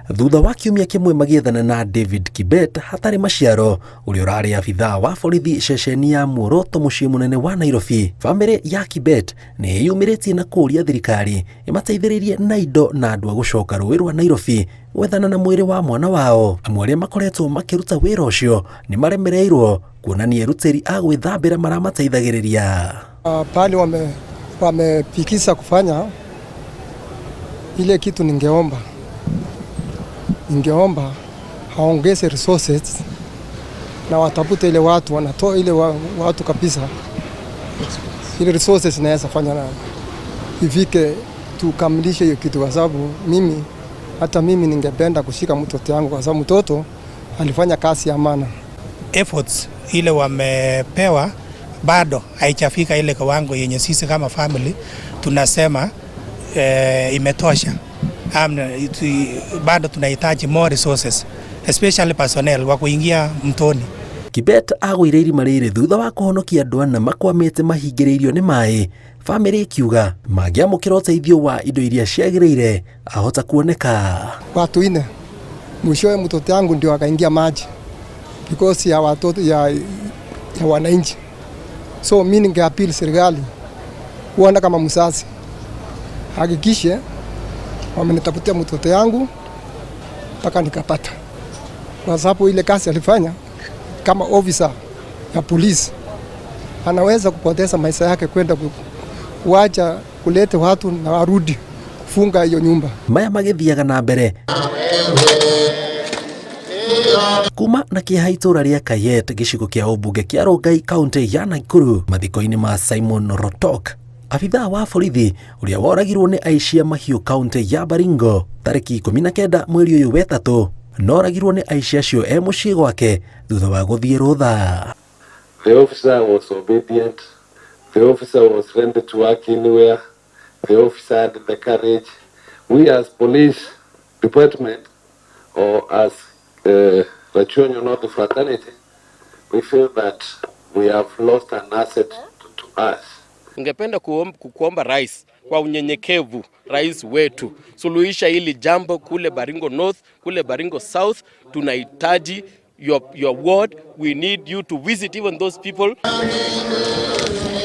Thutha wa kiumia kĩmwe magĩethana na David Kibet hatarĩ maciaro, ũrĩa ũrarĩ abithaa wa borithi ceceni ya Muoroto mũciĩ mũnene wa Nairobi, bamĩrĩ ya Kibet nĩ ĩyumĩrĩtie na kũũria thirikari ĩmateithĩrĩrie na indo na andũ a gũcoka rũĩ rwa Nairobi gwethana na mwĩrĩ wa mwana wao. Amwe arĩa makoretwo makĩruta wĩra ũcio nĩ maremereirwo kuonania erutĩri a gwĩthambĩra maramateithagĩrĩria. Pale wamepikisa kufanya ile kitu, ningeomba haongeze resources na watafute ile watu wanatoa ile watu kabisa, ile resources naweza fanya na ifike tukamilishe hiyo kitu, kwa sababu mimi hata mimi ningependa kushika mtoto yangu, kwa sababu mtoto alifanya kazi ya maana. Efforts ile wamepewa bado haijafika ile kiwango yenye sisi kama family tunasema imetosha. Bado tunahitaji more resources, especially personnel wa kuingia mtoni. Kibet agũire irima rĩrĩ thutha wa kũhonokia andũ ana makwamĩte mahingĩrĩirio nĩ maĩ. Bamĩrĩ ĩkiuga mangĩamũkĩra ũteithio wa indo iria ciagĩrĩire ahota kuoneka. Watu ine, mwishowe mtoto yangu ndio akaingia maji because ya watoto ya wananchi. So mi ningeappeal serikali kuona kama mzazi hakikishe wamenitafutia mtoto yangu mpaka nikapata, kwa sababu ile kazi alifanya kama officer ya polisi anaweza kupoteza maisha yake kwenda kuacha kulete watu na warudi kufunga hiyo nyumba. Maya magĩthiaga na mbere kuma na kĩeha itũra rĩa Kayet, gĩcigo kĩa ũmbunge kĩa Rongai, kaunti ya Nakuru, mathiko-inĩ ma Simon Rotok, abithaa wa borithi ũrĩa woragirwo nĩ aici a mahiũ kaunti ya Baringo tarĩki 19 mweri ũyũ wetatũ, noragirwo nĩ aici acio e mũciĩ gwake thutha wa gũthiĩ rũtha. The officer was obedient. The officer was ready to work anywhere. The officer had the courage. We as police department or as Rachuonyo North fraternity, we feel that we have lost an asset to us. Ningependa kuomba rais kwa unyenyekevu, rais wetu, suluhisha hili jambo kule Baringo North, kule Baringo South. Tunahitaji your word. We need you to visit even those people.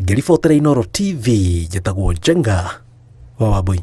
Ngĩribotera Inooro TV, njĩtagwo Njenga wa Wambui.